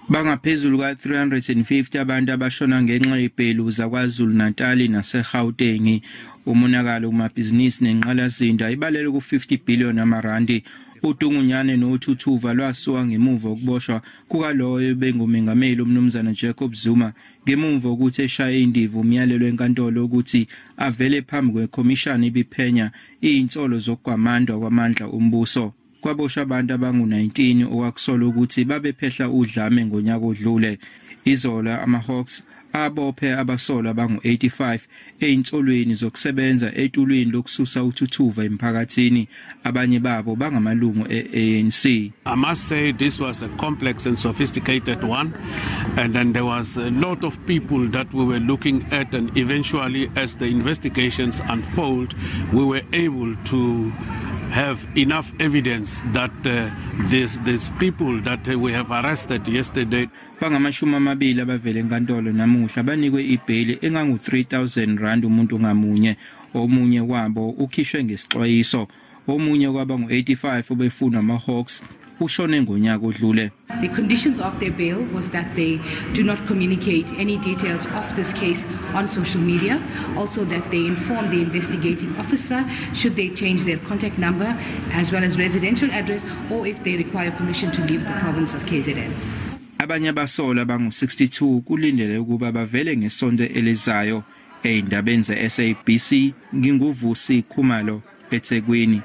Bangaphezulu ka-350 abantu abashona ngenxa yebheluza KwaZulu-Natal naseGauteng. Umonakalo kumabhizinisi nenqalazinda ibalelwe ku-50 billion amarandi. Udungunyane nothuthuva lwasuka ngemuva kokuboshwa kukaloyo bengumengameli uMnumzana Jacob Zuma ngemuva kokuthi eshaye indiva umyalelo wenkantolo ukuthi avele phambi kwekhomishana ibiphenya izinsolo zokugwamandwa kwamandla ombuso. Kwaboshwa abantu abangu-19 okwakusolwa ukuthi babephehla udlame ngonyaka odlule. Izolo ama-Hawks abophe abasolwa abangu-85 ey'nsolweni zokusebenza etulwini lokususa uthuthuva emphakathini. Abanye babo bangamalungu e-ANC. I must say this was a complex and sophisticated one, and then there was a lot of people that we were looking at, and eventually as the investigations unfold we were able to have enough evidence that these people that we have arrested yesterday. Bangamashumi amabili abavele enkantolo namuhla banikwe ibheyili engangu-3000 rand umuntu ngamunye. Omunye wabo ukhishwe ngesixwayiso. Omunye kwaba ngu-85 obefunwa ama-Hawks ushone ngonyaka odlule. The conditions of their bail was that they do not communicate any details of this case on social media, also that they inform the investigating officer should they change their contact number as well as residential address or if they require permission to leave the province of KZN. Abanye abasolwa abangu-62 kulindele ukuba bavele ngesonto elizayo. Ey'ndabeni ze-SABC, nginguVusi Khumalo, eThekwini.